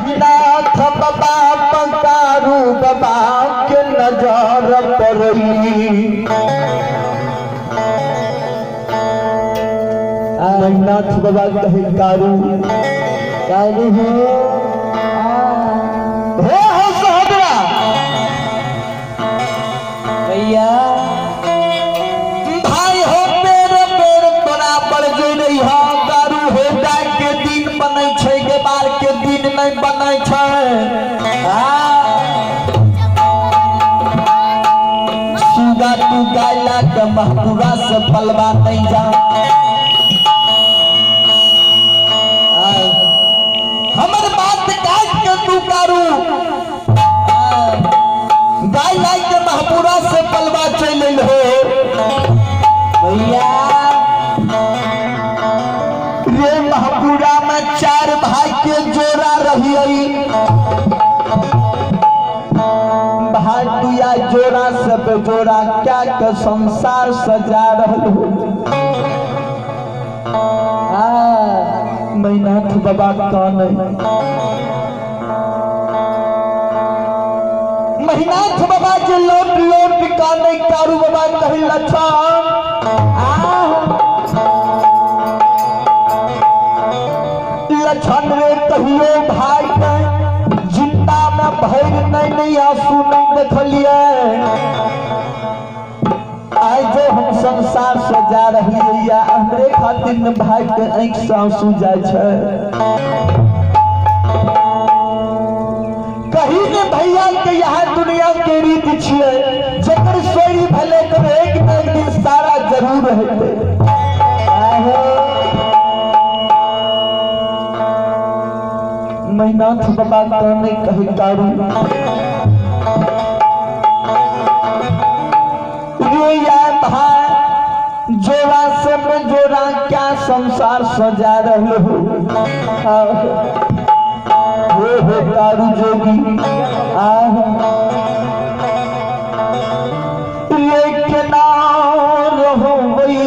महिनाथ बाबा पंकारू बाबा के नजर पड़ई। महिनाथ बाबा कहे कारू कारू हो। हे हो सहोदरा। भैया। भाई हो, बेर बेर तोरा पर जे रही हो कारू हो, गाय के दिन बनै छै, गेबार के दिन नहीं बनै छै। सुगा तू गायला के महपुरा से पलवा नहीं जा। हमर बात काट के तू कारू गाय लाय के महपुरा से पलवा चल हो। भैया। रे महपुरा में चार भाई के जोड़ा रही, भाई दुया जोड़ा से बेजोड़ा क्या के संसार सजा रहल हो। मैनाथ बाबा का नहीं, महिनाथ बाबा के लोट लोट का नहीं। कारू बाबा कही लक्षण लक्षण रे, कहियो भाई नहीं जिंदा में भर नहीं नहीं आंसू नहीं देखलिए। आइ जो हम संसार से जा रही है, हमरे खातिर न भाई के आँखि से आंसू जाइ छै। कही ने भैया के यहाँ दुनिया के रीत छियै, जकर सोरी भले कर एक न एक दिन सारा जरूर हेतै। महिनाथ बाबा कहने कहे कारू ये या भाई जोड़ा से में जोड़ा क्या संसार सजा रहे हो। हो कारू जोगी आह ये के नाम रहो वही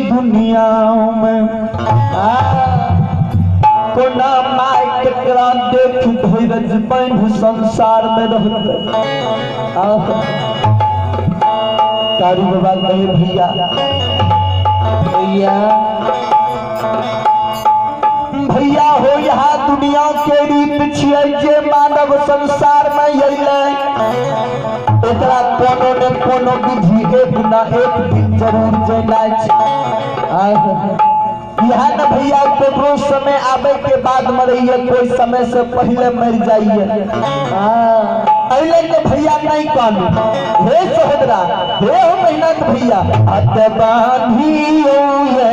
दुनिया में कोना my केकरा देख धैरज बंध संसार में रहते। कारू बाबा कहे भैया। भैया। भैया हो, यहाँ दुनिया के रीत छियै जे मानव संसार में अइलै एकरा कोनो ने कोनो विधि एक न एक दिन जरूर जेनाइ छै। यहाँ न भैया ककरो समय आबे के बाद मरैये, कोई समय से पहले मर जाइए। अइले के भैया नहीं कहलू। हे सहोदरा, हे हो मेहनत भैया, हत बांधियो ये